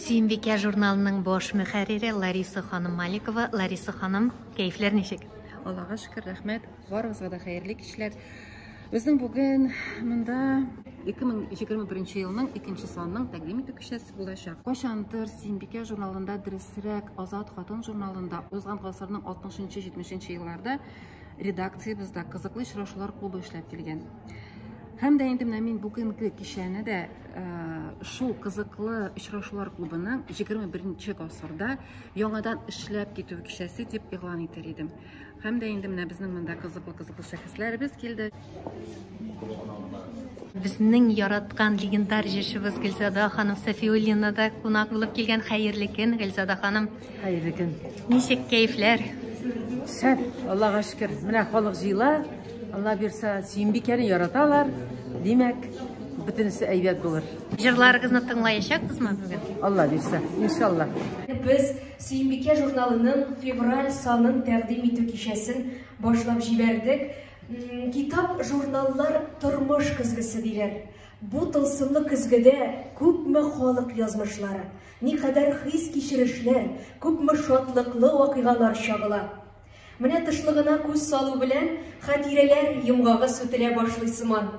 Сөембикә журналының баш мөхәррире Лариса ханым Маликова. Лариса ханым, кәефләр ничек? Аллага шөкер, рәхмәт. Барыгызга да хәерле кичләр. Безнең бүген монда 2021 елның икенче санының тәкъдим итү кичәсе булачак. Кайчандыр Сөембикә журналында, дөресрәк, Азат хатын журналында узган гасырның 60-70 елларда редакциябездә кызыклы очрашулар клубы эшләп килгән. Һәм дә инде менә мин бүгенге кичәне дә шул кызыклы очрашулар клубының 21 гасырда яңадан эшләп китү кичәсе дип игълан итәр идем. Һәм дә инде менә безнең монда кызыклы-кызыклы шәхесләребез килде. Безнең яраткан легендар җырчыбыз Гөлзада ханым Сафиуллина да кунак булып килгән. Хәерле көн, Гөлзада ханым. Хәерле көн. Ничек кәефләр? Шәп, Аллага шөкер. Менә халык җыела. Алла бирсә, Сөембикәне яраталар. Димәк, бөтенесе әйбәт булыр. Җырларыгызны тыңлаячакбызмы бүген? Алла бирсә, иншалла. Без Сөембикә журналының февраль санын тәкъдим итү кичәсен башлап җибәрдек. Китап, журналлар тормыш көзгесе диләр. Бу тылсымлы көзгедә күпме халык язмышлары, никадәр хис-кичерешләр, күпме шатлыклы вакыйгалар чагыла. Менә тышлыгына күз салу белән хатирәләр йомгагы сүтелә башлый сыман.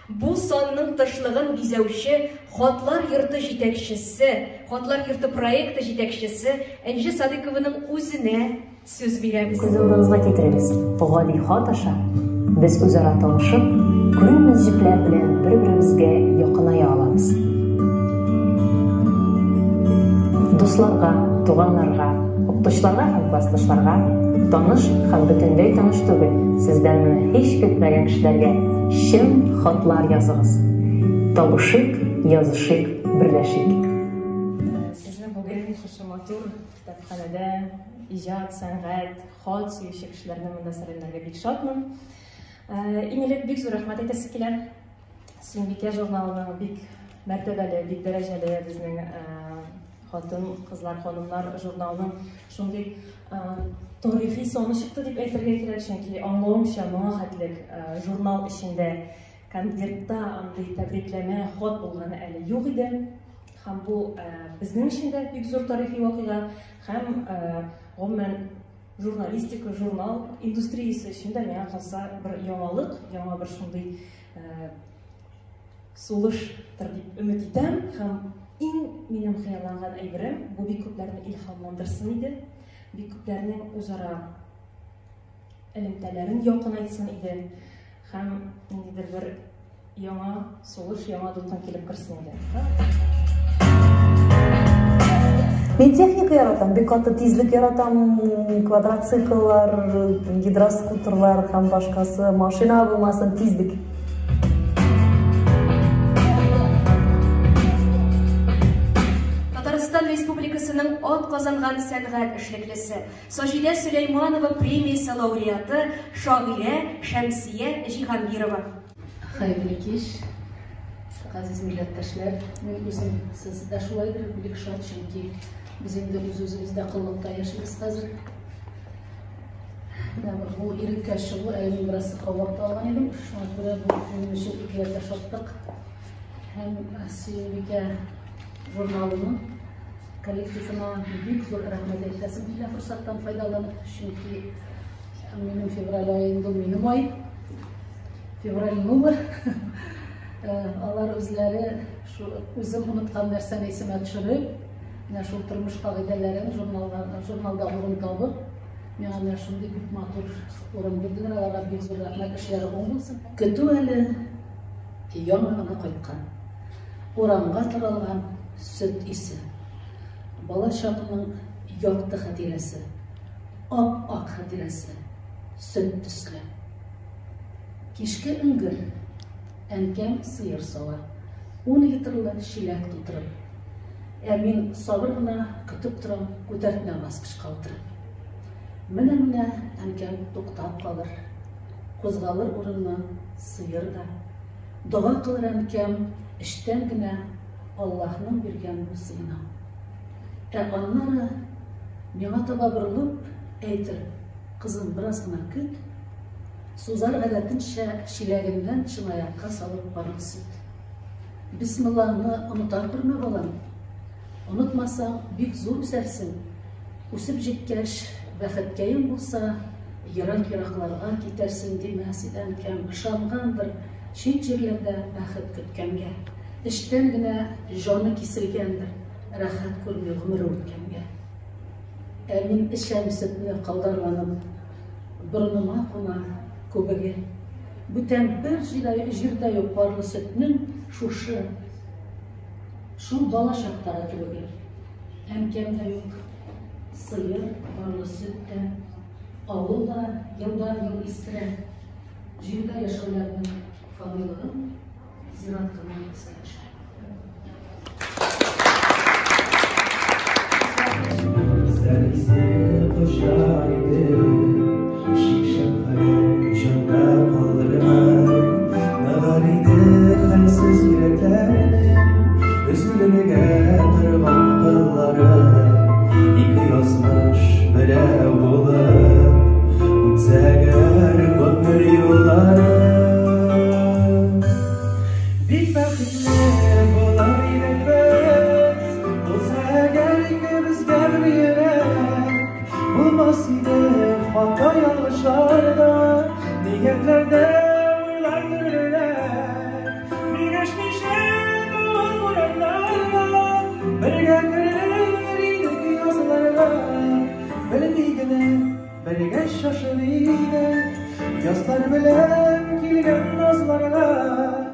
Бу санның тышлыгын бизәүче Хатлар йорты җитәкчесе, Хатлар йорты проекты җитәкчесе Энҗе Садыйкованың үзенә сүз бирәбез. Күз алдыгызга китерегез, гади хат аша без үзара танышып, күренмәс җепләр белән бер-беребезгә якыная алабыз. Дусларга, туганнарга, укытучыларга һәм классташларга, таныш һәм бөтенләй таныш түгел, сездән моны һич көтмәгән кешеләргә чын хатлар языгыз. Табышыйк, язышыйк, берләшик. Сезне бүген шушы матур китапханәдә иҗат, сәнгать, хат сөюче кешеләрне монда сәламләргә бик шатмын. Иң элек бик зур рәхмәт әйтәсе килә. Сөембикә журналының бик мәртәбәле, бик дәрәҗәле безнең хатын, кызлар, ханымнар журналының шундый тарихи саны чыкты дип әйтергә кирәк, чөнки аңлавымча, моңа хәтлек журнал эчендә конвертта андый тәбрикләмә хат булганы әле юк иде. Һәм бу безнең өчен дә бик зур тарихи вакыйга, һәм гомумән журналистика, журнал индустриясе өчен дә миңа калса бер яңалык, яңа бер шундый сулыштыр дип өмет итәм. Һәм иң минем хыялланган әйберем, бу бик күпләрне илһамландырсын иде, бик күпләрнең үзара элемтәләрен якынайтсын иде һәм ниндидер бер яңа сулыш, яңа дулкын килеп керсен иде. Мин техника яратам, бик каты тизлек яратам, квадроцикллар, гидроскутерлар һәм башкасы, машина булмасын, тизлек. Татарстан Республикасының атказанган сәнгать эшлеклесе, Саҗидә Сөләйманова премиясе лауреаты, шагыйрә Шәмсия Җиһангирова. Хәерле кич, газиз милләттәшләр. Мин үзем, сез дә шулайдыр, бик шат, чөнки без инде үз-үзебездә коллыкта яшибез хәзер. Менә бу иреккә чыгу, әле мин бераз сырхаулап та алган идем, шуңа күрә бу минем өчен икеләтә шатлык. Һәм Сөембикә журналының коллективына бик зур рәхмәт әйтәсем килә форсаттан файдаланып, чөнки минем февраль ае инде минем ай. Февраль нулы. Алар үзләре үзем оныткан нәрсәне исемә төшереп, менә шул тормыш кагыйдәләрен журналда, журналда урын табып, миңа менә шундый бик матур урын бирделәр. Аларга бик зур рәхмәт, эшләре уң булсын. Көтү әле яңа гына кайткан. Урамга таралган сөт исе. Бала чакның якты хатирәсе, ап-ак хатирәсе, сөт төсле. Кичке эңгер. Әнкәм сыер сава. Ун литрлы чиләк тутырып. Ә мин сабыр гына көтеп торам, күтәртмә баскычка утырып. Менә-менә әнкәм туктап калыр. Кузгалыр урыннан сыер да. Дога кылыр әнкәм эчтән генә Аллаһның биргән бу сыена. Ә аннары миңа таба борылып әйтер, Кызым, бераз гына көт. Сузар гадәтенчә чиләгеннән чынаякка салып арык сөт. Бисмиллаңны оныта күрмә, балам. Онытмасаң, бик зур үсәрсең. Үсеп җиткәч, бәхеткәең булса, ерак-еракларга китәрсең, димәс иде әнкәм. Ышангандыр, чит җирләрдә бәхет көткәнгә. Эчтән генә җаны киселгәндер, рәхәт күрми гомере үткәнгә. Ә мин эчәм сөтне калдарланып, борыныма куна күбеге. Бүтән бер җирдә юк парлы сөтнең шушы, шул бала чактагы кебеге. Әнкәм дә юк, сыер, парлы сөт тә, авыл да елдан-ел искерә. Җирдә яшәүләрнең фанилыгын зират кына искә төшерә. Бик бәхетле булыр идек без, булса әгәр икебезгә бер йөрәк. Булмас иде хата ялгышлар да, ниятләрдә уйлар төрлерәк. Бирешмичә давыл бураннарга, бергә керер идек язларга. Белми генә бергә шашыр идек, язлар белән килгән назларга.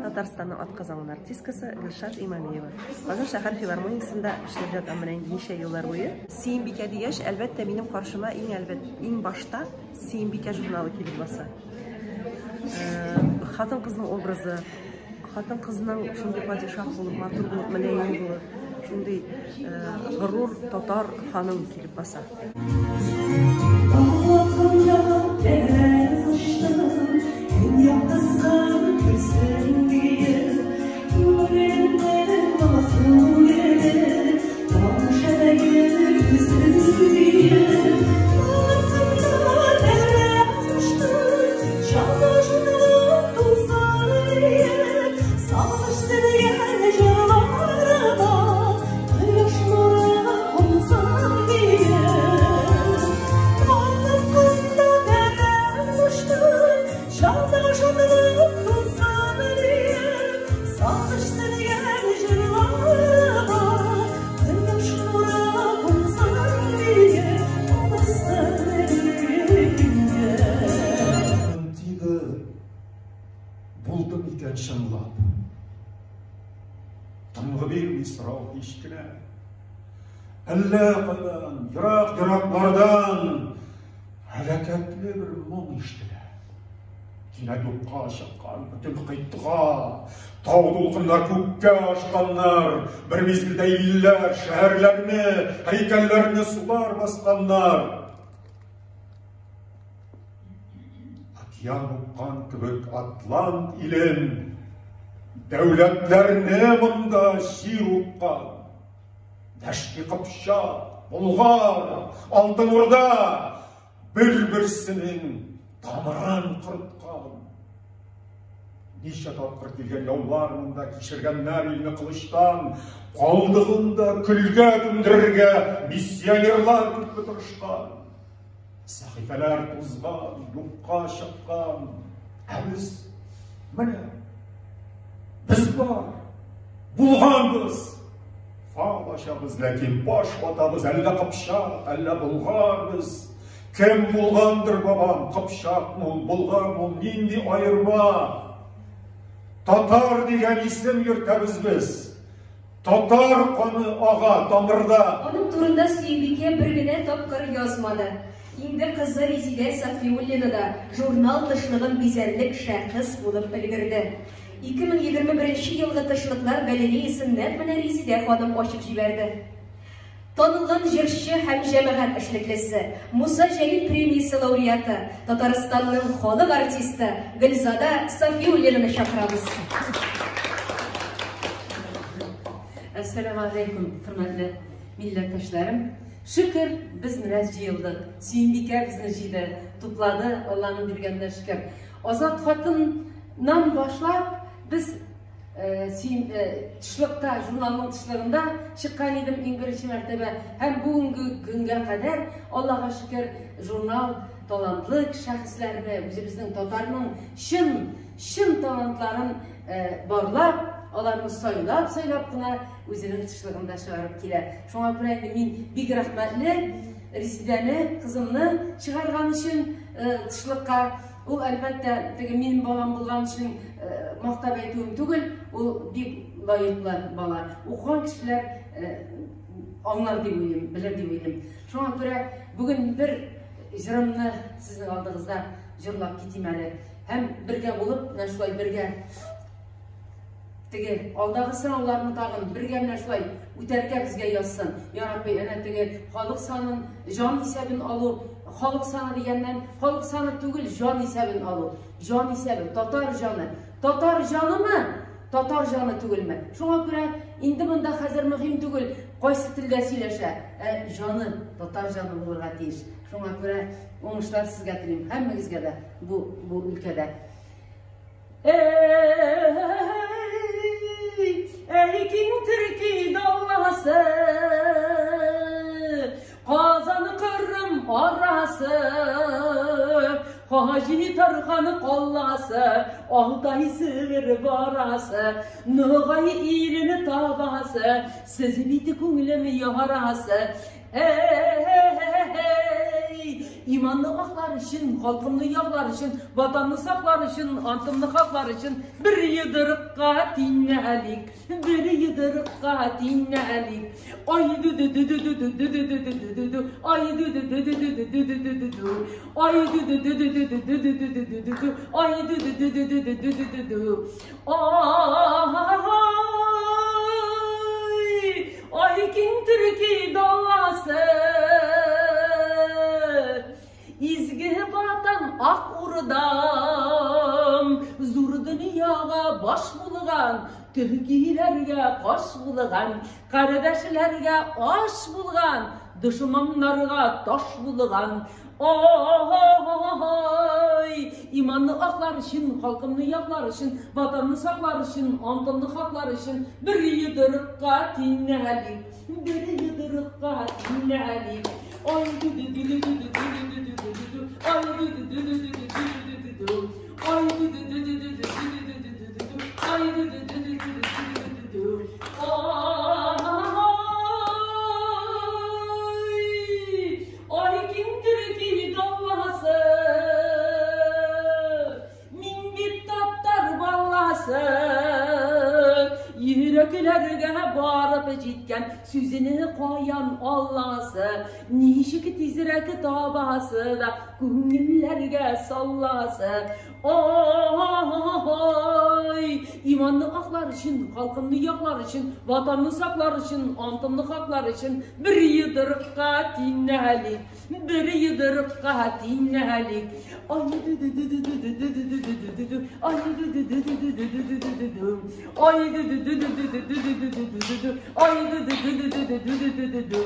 Татарстанның атказанган артисткасы Гөлшат Имамиева. Казан шәһәр филармониясендә эшләп ятам менә инде ничә еллар буе. Сөембикә дигәч, әлбәттә, минем каршыма иң әлбәт, иң башта Сөембикә журналы килеп баса. Хатын-кызның образы, хатын-кызның шундый падишаһ булып, матур булып, мөлаем булып, шундый горур татар ханым килеп баса. Булды микән чынлап? Тынгы бирми сорау һич кенә. Әллә кайдан, ерак-ераклардан һәлакәтле бер моң ишетелә. Кинәт юкка чыккан бөтен кыйтга, тау дулкыннар күккә ашканнар, бер мизгелдә илләр, шәһәрләрне, һәйкәлләрне сулар басканнар. Океан упкан кебек Атлант илен, дәүләтләрне монда җир упкан. Дәшти Кыпчак, Болгар, Алтын Урда бер-берсенең тамырын корткан. Ничә тапкыр килгән яулар монда кичергәннәр илне кылычтан, калдыгын да көлгә дүндерергә миссионерлар күпме тырышкан. Сәхифәләр тузган, юкка чыккан. Ә без менә без бар, булганбыз. Фал ачабыз, ләкин баш ватабыз, әллә кыпчак, әллә болгар без. Кем булгандыр бабам, кыпчакмы ул, болгармы ул, нинди аерма? Татар дигән исем йөртәбез без. Татар каны ага тамырда. Аның турында Сөембикә бер генә тапкыр язмады. Инде кызы Резидә Сафиуллина да журнал тышлыгын бизәрлек шәхес булып өлгерде. 2021 елгы тышлыклар галереясын нәкъ менә Резидә ханым ачып җибәрде. Танылган җырчы һәм җәмәгать эшлеклесе, Муса Җәлил премиясе лауреаты, Татарстанның халык артисты Гөлзада Сафиуллинаны чакырабыз. Әссәламу алейкум, хөрмәтле милләттәшләрем. Шөкер, без менә җыелдык. Сөембикә безне җыйды, туплады, Алланың биргәненә шөкер. Азат хатыннан башлап, без Син тышлыкта, журналның тышлыгында чыккан идем иң беренче мәртәбә. Һәм бүгенге көнгә кадәр, Аллага шөкер, журнал талантлы шәхесләрне, үзебезнең татарның чын, чын талантларын барлап, аларны сайлап-сайлап кына үзенең тышлыгында чыгарып килә. Шуңа күрә инде мин бик рәхмәтле Резидәне, кызымны чыгарган өчен тышлыкка. Ул, әлбәттә, теге минем балам булган өчен мактап әйтүем түгел, ул бик лаеклы бала. Укыган кешеләр аңлар дип уйлыйм, белер дип уйлыйм. Шуңа күрә бүген бер җырымны сезнең алдыгызда җырлап китим әле. Һәм бергә булып, менә шулай бергә теге алдагы сынауларны тагын бергә менә шулай үтәргә безгә язсын. Я Рабби, әнә теге халык санын, җан исәбен алу, халык саны дигәннән, халык саны түгел, җан исәбен алу. Җан исәбе, татар җаны. Татар җанымы? Татар җаны түгелме? Шуңа күрә инде монда хәзер мөһим түгел, кайсы телдә сөйләшә, ә җаны татар җаны булырга тиеш. Шуңа күрә уңышлар сезгә телим, һәммәгезгә дә бу өлкәдә. Ey, ey киң төрки даласы, Казан Кырым арасы, Хаҗи Тархан каласы, Алтай Себер барасы, Ногай илен табасы, Сез бит күңелем ярасы. Эй, иманны аклар өчен, халкымны яклар өчен, ватанны саклар өчен, антымны хаклар өчен бер йодрыкка тиңнәлик, бер йодрыкка тиңнәлик. Ай ду ду ду ду ду ду ду ду ду ду ду ду, ай ду ду ду ду ду ду ду ду ду ду ду, ай ду ду ду ду ду ду ду ду ду ду ду ду, ай ду ду ду ду ду ду ду ду ду ду. Ай, ай киң төрки даласы, изге ватан ак урдам, зур дөньяга баш булган, төркиләргә каш булган, кардәшләргә аш булган, дошманнарга таш булган. Ай, иманны аклар өчен, халкымны яклар өчен, ватанны саклар өчен, антымны хаклар өчен бер йодрыкка тиңнәлик, бер йодрыкка тиңнәлик. Ай ду ду ду ду ду ду ду ду ду ду, ай ду ду ду ду ду ду ду ду ду, ай ду ду ду ду ду ду ду ду ду ду, ай ду ду ду ду ду ду ду ду. Ай, киң төрки даласы, мин бит татар баласы, йөрәкләргә барып җиткән сүзне каян аласы, ничек тизрәк табасы да күңелләргә салласы. Ай, иманны аклар өчен, халкымны яклар өчен, ватанны саклар өчен, антымны хаклар өчен бер йодрыкка тиңнәлик, бер йодрыкка тиңнәлик. Ай ду ду ду ду ду ду ду ду ду ду ду, ай ду ду ду ду ду ду ду ду ду ду, ай ду ду ду ду ду ду ду ду ду ду ду, ай ду ду ду ду ду ду ду ду ду ду,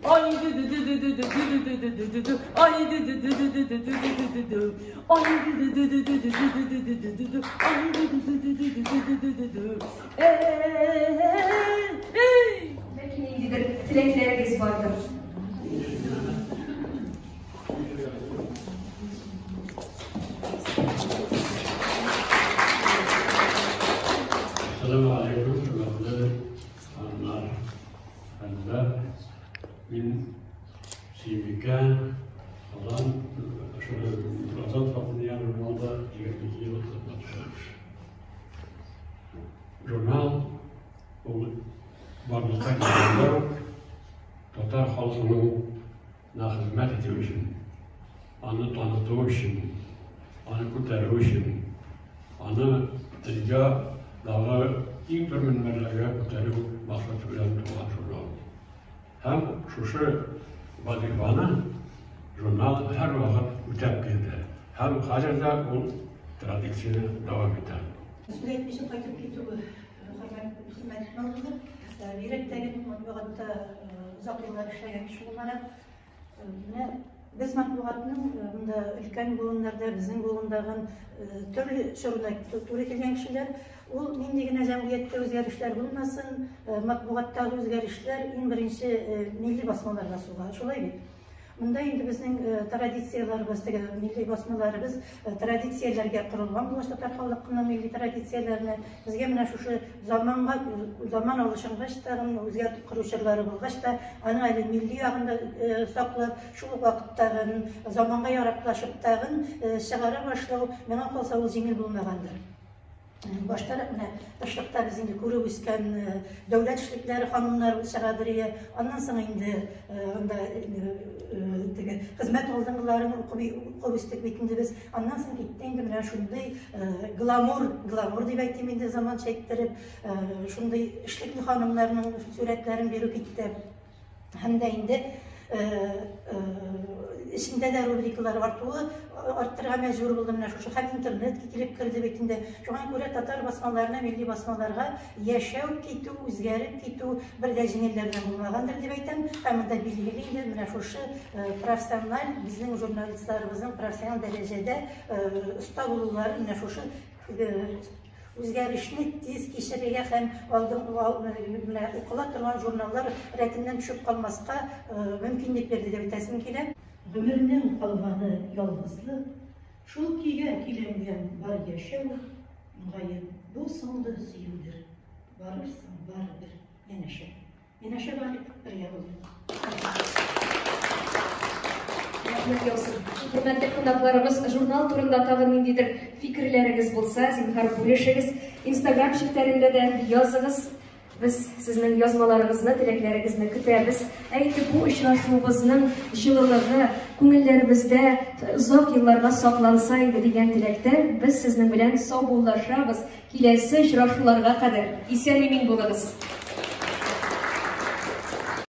ай ду ду ду ду ду ду ду ду ду ду ду, ай ду ду ду ду ду ду ду ду ду ду, ай ду ду ду ду ду ду ду ду ду ду ду, ай ду ду ду ду ду ду ду ду ду ду. Эй! Бәлки ниндидер теләкләрегез бардыр. Assalamu alaikum, хөрмәтле ханымнар, әфәнделәр. Мин Сөембикә Казан Азат хатын дигән журналда 22 ел хезмәт куям. Журнал ул барлыкка килгәндә үк татар халкының хезмәт итү өчен, аны таныту өчен, аны күтәрү өчен, аны дөньядагы иң бер мөнбәрләргә күтәрү максаты белән туган журнал. Һәм шушы вазифаны журнал һәрвакыт үтәп килде. Һәм хәзер дә ул традицияне дәвам итә. Сүз әйтмичә кайтып китү хөрмәт булды. Бигрәк тә матбугатта озак еллар эшләгән кеше буларак, менә без матбугатның монда өлкән буыннарда, безнең буындагы төрле чорына туры килгән кешеләр, Ул нинди генә җәмгыятьтә үзгәрешләр булмасын, матбугаттагы үзгәрешләр иң беренче милли басмаларга суга. Шулай бит? Монда инде безнең традицияләребез, теге милли басмаларыбыз традицияләргә корылган булгач, татар халкының милли традицияләренә безгә менә шушы заманга заман алышынгач та, үзгәртеп кору чорлары булгач та, аның әле милли ягын да саклап, шул ук вакытта заманга яраклашып тагын чыгара башлау, миңа калса, ул җиңел булмагандыр. Баштарак менә тышлыкта без инде күреп үскән дәүләт эшлекләре ханымнар чыгадыр ие. Аннан соң инде анда теге хезмәт алдынгыларын укып үстек бит инде без. Аннан соң китте инде менә шундый гламур, гламур дип әйтим инде заманча иттереп, шундый эшлекле ханымнарның сурәтләрен бирү китте. Һәм дә инде эчендә дә рубрикалар артуы арттырырга мәҗбүр булды менә шушы һәм интернет килеп керде бит инде. Шуңа күрә татар басмаларына, милли басмаларга яшәү китү, үзгәреп китү бер дә җиңелләрдән булмагандыр дип әйтәм. Һәм монда билгеле инде менә шушы профессиональ безнең журналистларыбызның профессиональ дәрәҗәдә оста булулары менә шушы үзгәрешне тиз кичерергә һәм менә укыла торган журналлар рәтеннән төшеп калмаска мөмкинлек бирде дип әйтәсем килә. Гомернең калганы ялгызлык, шул көйгә көйләнгән бар яшәү, мөгаен, бу соңгы сөюдер. Барырсың барыбер янәшә. Янәшә барып, бергә булыйк. Рәхмәт яусын. Хөрмәтле кунакларыбыз, журнал турында тагын ниндидер фикерләрегез булса, зинһар бүлешегез. Инстаграм челтәрендә дә языгыз. Без сезнең язмаларыгызны, теләкләрегезне көтәбез. Ә инде бу очрашуыбызның җылылыгы күңелләребездә озак елларга сакланса иде дигән теләктә без сезнең белән саубуллашабыз. Киләсе очрашуларга кадәр исән-имин булыгыз.